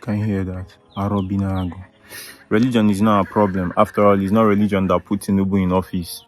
Can you hear that? Arobinagu. Religion is not a problem. After all, it's not religion that put Tinubu in office.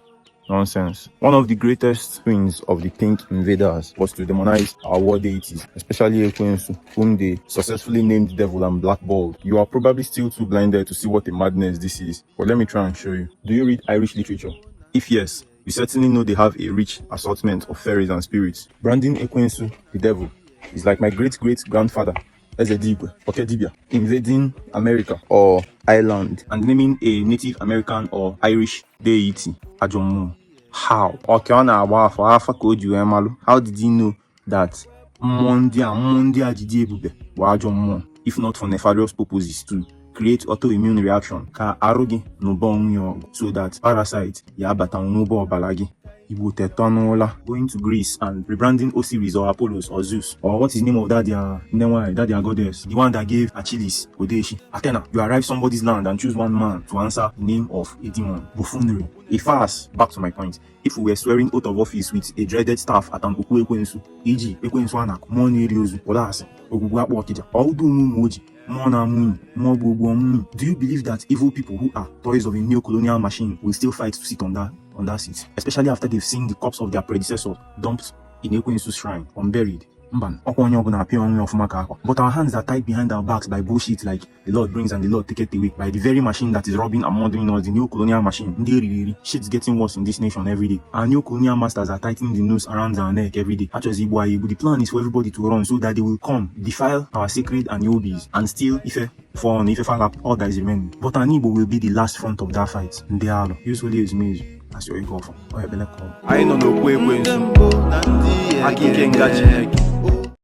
Nonsense. One of the greatest wins of the pink invaders was to demonize our war deities, especially Ekwensu, whom they successfully named devil and blackballed. You are probably still too blinded to see what a madness this is, but let me try and show you. Do you read Irish literature? If yes, you certainly know they have a rich assortment of fairies and spirits. Branding Ekwensu, the devil, is like my great-great-grandfather, Ezedigwe, Okedibia, invading America or Ireland and naming a Native American or Irish deity, Ajomu. How? Okay, ọ na-agba afọ afa ka o ji wee malụ. How did he know that mmụọ ndị a jide ebube bụ ajọ mmụọ, if not for nefarious purposes to create autoimmune reaction ka arụ gị n'ụba onwe ya ọgụ so that parasite ya abata n'ụba ọbara gị? Igbo, teta n'ụla. Going to Greece and rebranding Osiris or Apollos or Zeus or what is the name of that their nne, that their goddess, the one that gave Achilles Odeshi, Athena. You arrive somebody's land and choose one man to answer the name of a demon. Buffoonery. A farce. Back to my point. If we were swearing oath of office with a dreaded staff at an okwu ekwensu, e.g. ekwensu anak, mmụọ na-eri ozu, ụlasị, ogwugwu akpọ ọkịja, or udu ụmụ oji, mmụọ na-amụ unyi, mmụọ bụ ogbu ọmụ unyi. Do you believe that evil people who are toys of a neo-colonial machine will still fight to sit on that seat, especially after they've seen the corpse of their predecessors dumped in Ekwensu's shrine, unburied? Mba, ọkwa onye ọbụla apịa onwe ọfụma ka akwa. But our hands are tied behind our backs by bullshit like the Lord brings and the Lord taketh away, by the very machine that is robbing and murdering us, the new colonial machine. Ndị eriri eri. Shit's getting worse in this nation every day. Our new colonial masters are tightening the noose around our neck every day. Achọzi igbu anyị egbu. The plan is for everybody to run so that they will come, defile our sacred and obis, and steal ife for ife falap, all that is remaining. But our Igbo will be the last front of that fight. Ndị alụ. Usually ezumezu. Asị oge ọfọ. Ọ ekpele ka ọ bụ. Anyị nọ n'okwu ekwensu. Ndị mbụ na ndị Aka ike ngaji. egede.